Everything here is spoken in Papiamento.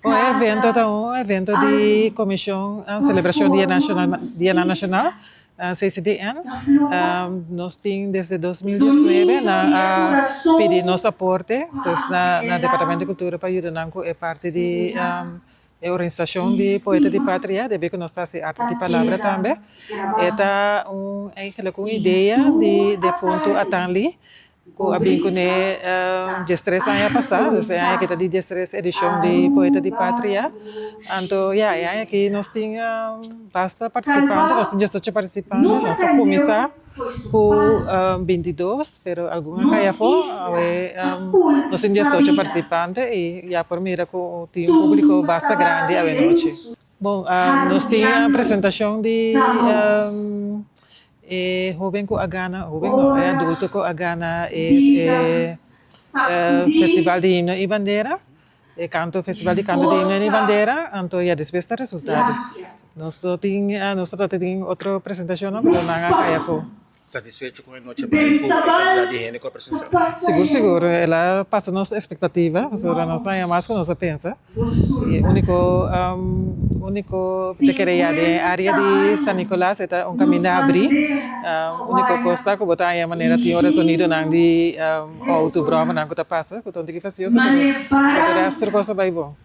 Bon, e evento ta un evento di Komishon Selebrashon Dia Nashonal Dianan Nashonal, CCDN. Nos tin desde 2019 nan a pidi nos aporte, dus na na Departamento di Kultura pa yuda nan ku e parti di e organisashon di Poeta di Patria, debí ku nos ta hasi Arte di Palabra tambe. E ta un eigenlijk un idea di defuntu Atanli ku a bin kuné 13 aña pasá, dus e aña aki ta di 13 edishon di Poeta di Patria. Anto ya, e aña aki nos tin basta partisipante, nos tin 18 partisipante. Nos a kuminsá ku 22, pero algun a kai afó. Awe nos tin 18 partisipante i ya por mira ku tin un públiko basta grandi awe nochi. Bon, nos tin presentashon di e hóben ku a gana, hóben no, e adulto ku a gana e Festival di Himno i Bandera, e kanto, Festival di Kanto di Himno i Bandera, anto ya despues ta resultado. Nos no tin, nos ta trata tin otro presentashonnan, pero nan a kai afó. Satisfecho ku e nochi bai ku e kantidat di hende ku a presensiá? Sigur, sigur. El a pasa nos espektativa, pasobra nos a haña mas ku nos a pensa. E úniko, úniko ta kere ya den e área di San Nicolas e ta un kaminda habrí. Úniko kos ta ku bo ta haña manera tin ora sonidonan di outo, bròmernan ku ta pasa, ku ta un tiki fastioso, pero pa e resto tur kos a bai bon.